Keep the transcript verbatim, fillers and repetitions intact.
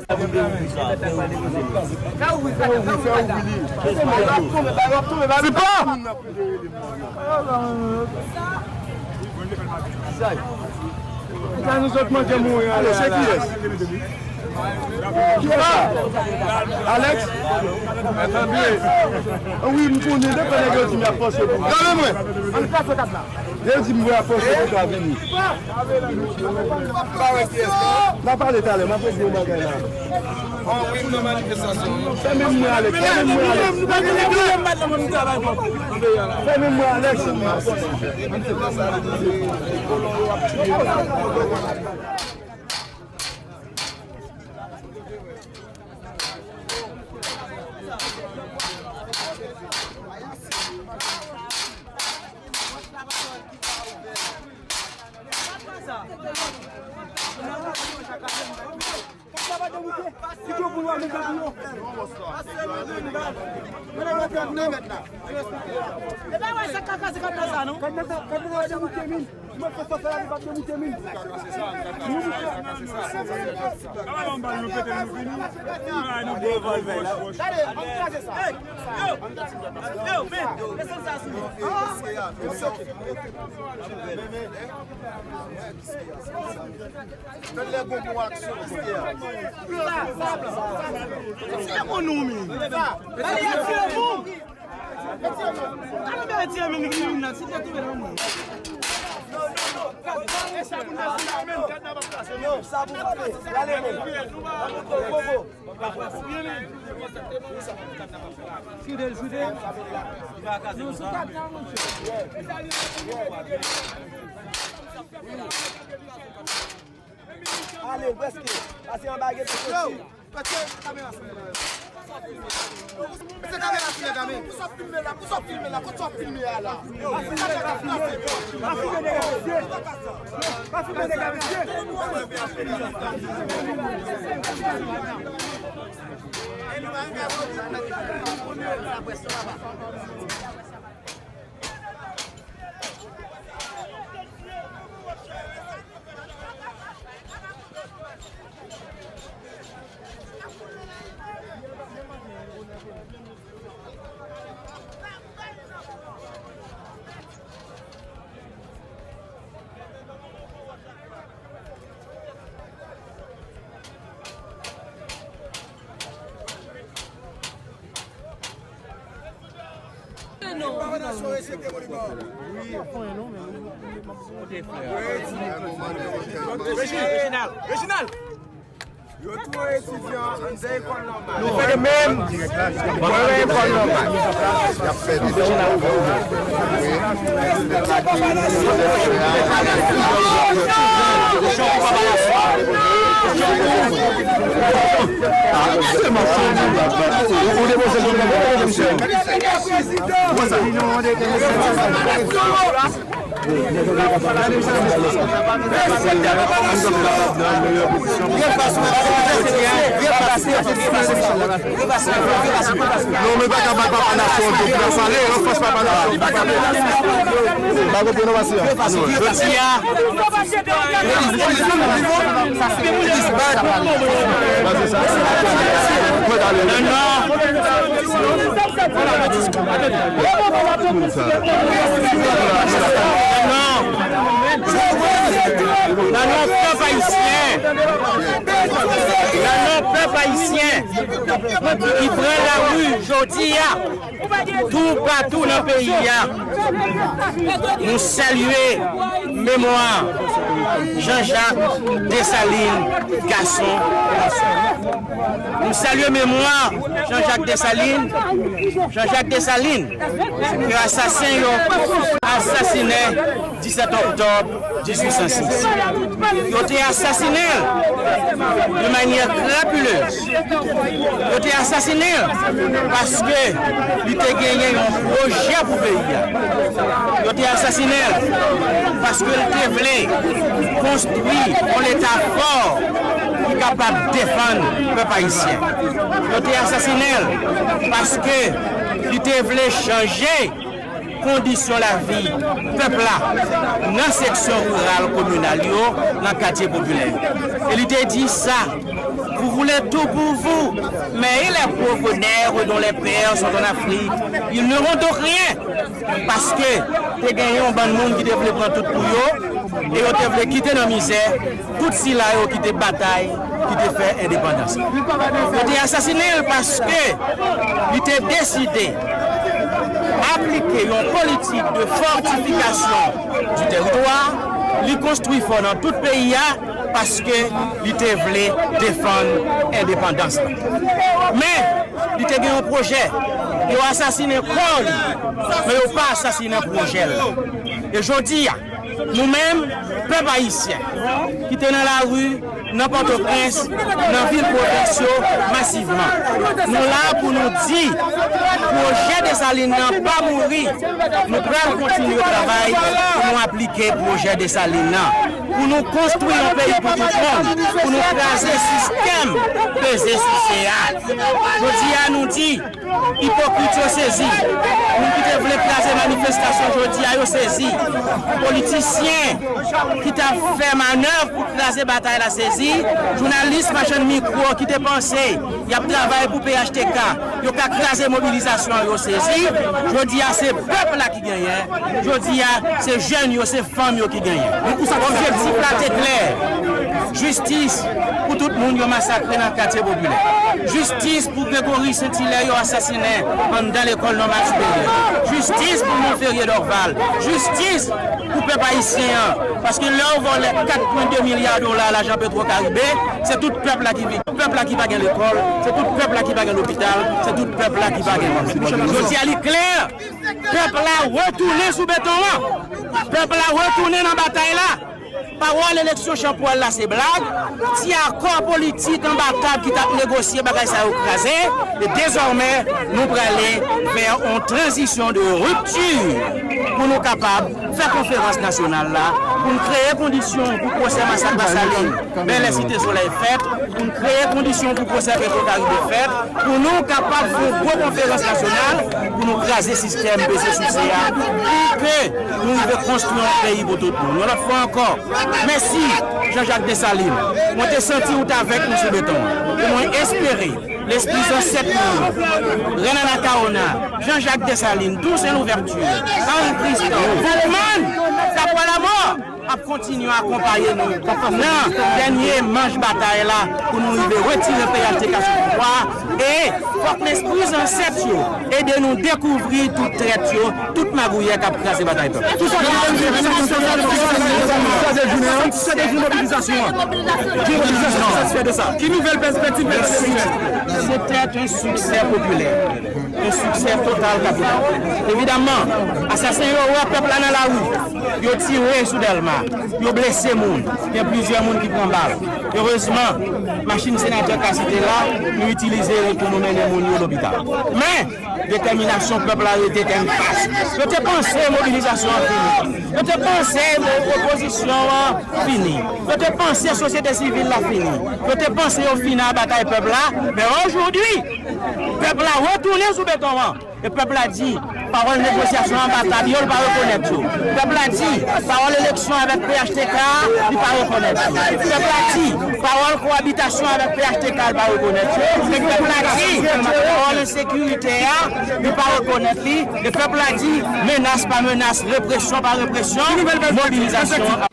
Se pa! Sa nou sot manje mouri ale, se kiyès? Kiyès sa? Alex? Wi, m konnen, depi nèg yo di m y ap fòse pou. Gade mwen! Yo di m y ap fòse pou ka vini. N a pale talè, m ap di yon bagay la. Fèmen mwen, Alex. Fèmen mwen, Alex. Fèmen mwen, Alex. E pa wè sa k ap pase kòm sa, non? Gade, ann kraze sa. Yo, men, desann sa sou mwen. Tande lè gon bon aksyon, mesye a. Sa, sa, sa. Tire moun nou, men. Sa. Tire moun. Tande, tire moun, li vin la, si te touve nan moun. Yo, sa pou frape. Gade, men. Bobo. Kite l, kite l. Nou sou kat la, monchè. Ale, prèske. Pase anba, rete soti. Mete kamera sou nèg la. Mete kamera sou nèg la, men. Pou sa filme la, pou sa filme la, kote w ap filme a la? Reginald, Reginald! Yo tou etidyan anndan ekòl nòmal. Nou fè de menm. Mwen wè ekòl nòmal. Y ap fè de ti bagay. Ou depoze l pou mwen, mesye. Pran sa. Non, men pa ka bay papa nasyon an konfyans ale, anfas papa nasyon an konfyans ale. Ba konprann non, pase a. Jodi a. Pase sa. Mwen ale. Non, non. Nan non pèp ayisyen, nan non pèp ayisyen ki pran lari jodi a, toupatou nan peyi a, nou salye memwa Jean-Jacques Dessalines, gason. Nou salye memwa Jean-Jacques Dessalines, Jean-Jacques Dessalines, ke asasen yo asasinen disèt òktòb dizuit san sis. Yo te asasinen l de manyè krapilez. Yo te asasinen l paske li te genyen yon pwojè pou peyi a. Yo te asasinen l paske l te vle konstwi yon Leta fò ki kapab defann pèp ayisyen. Yo te asasinen l paske li te vle chanje kondisyon lavi pèp la nan seksyon riral kominal yo, nan katye popilè yo. E li te di sa, Vous voulez tout pour vous, mais et les pauvres nègres dont les pères sont en Afrique, ils n'auront donc rien. Paske te genyen yon bann moun ki te vle pran tout pou yo, e yo te vle kite nan mizè tout sila yo ki te batay, ki te fè endepandans. Yo te asasinen l paske li te deside aplike yon politik de fortifikasyon du teritwa, li konstwi fò nan tout peyi a, paske li te vle defann endepandans la. Men, li te gen yon pwojè. Yo asasinen kò li, men yo pa asasinen pwojè l. E jodi a, nou menm, pèp ayisyen, ki te nan lari, nan Pòtoprens, nan vil pwovens yo, masivman, nou la pou nou di, pwojè Desalin nan pa mouri. Nou pral kontinye travay pou nou aplike pwojè Desalin nan, pou nou konstwi yon peyi pou tout moun, pou nou kraze sistèm peze souse a. Jodi a, nou di, ipokrit yo sezi. Moun ki te vle kraze manifestasyon jodi a, yo sezi. Politisyen ki t ap fè manèv pou kraze batay la sezi. Jounalis machann mikwo ki te panse y ap travay pou P H T K, yo ka kraze mobilizasyon an, yo sezi. Jodi a, se pèp la ki genyen. Jodi a, se jèn yo, se fanm yo ki genyen. Objektif la te klè. Jistis pou tout moun yo masakre nan katye popilè. Jistis pou Gregory Saint-Hilaire yo asasinen anndan lekòl nòmal siperyè. Jistis pou Monferrier Dorval. Jistis pou pèp ayisyen an. Paske lè yo vòlè kat pwen de milya dola lajan Petro Caribe, se tout pèp la ki viktim. Pèp la ki pa gen lekòl, se tout pèp la ki pa gen lopital, se tout pèp la ki pa gen. Jodi a, li klè. Pèp la retounen sou beton an. Pèp la retounen nan batay la. Pawòl eleksyon chanpwèl la se blag. Ti akò politik anba tab ki t ap negosye, bagay sa yo kraze. E dezòmè, nou prale vè yon tranzisyon de ripti pou nou kapab fè konferans nasyonal la, pou n kreye kondisyon pou pwosè masak Lasalin, Bèlè, Site Solèy fèt, pou n kreye kondisyon pou pwosè Petro Caribe fèt, pou nou kapab fè yon gwo konferans nasyonal, pou nou kraze sistèm peze souse a, pou ke nou rive konstwi yon peyi pou tout moun. Yon lòt fwa ankò, mèsi Jean-Jacques Dessalines. Mwen te santi ou t avèk nou sou beton an. E mwen espere lespri zansèt nou yo, Rèn Anacaona, Jean-Jacques Dessalines, Toussaint Louverture, Henri Christophe, Boukman, Tapolamò, ap kontinye akonpaye nou nan dènye manch batay la pou nou rive retire P H T K sou pouvwa a. E fòk lespri zansèt yo ede nou dekouvri tout trèt yo, tout magouyè k ap kraze batay pèp. Tout sa ki mobilizasyon an. Ki nouvèl pèspektiv? C'était un succès populaire, un succès total capital. Evidaman, asasen yo wè pèp la nan lari, yo tire sou Dèlma, yo blese moun, gen plizyè moun ki pran bal. Erezman, machin senatè Cassy te la, nou itilize l pou nou mennen moun yo lopital. Men, detèminasyon pèp la rete tennfas. Yo te panse mobilizasyon an fini. Yo te panse opozisyon an fini. Yo te panse sosyete sivil la fini. Yo te panse yo fini ak batay pèp la. Men ojodwi, pèp la retounen sou beton an. E pèp la di, pawòl negosyasyon anba tab yo, l pa rekonèt yo. Pèp la di, pawòl eleksyon avèk P H T K a, li pa rekonèt yo. Pèp la di, pawòl kowabitasyon avèk P H T K a, li pa rekonèt yo. Pèp la di, pawòl ensekirite a, li pa rekonèt li. E pèp la di, menas pa menas, represyon pa represyon, mobilizasyon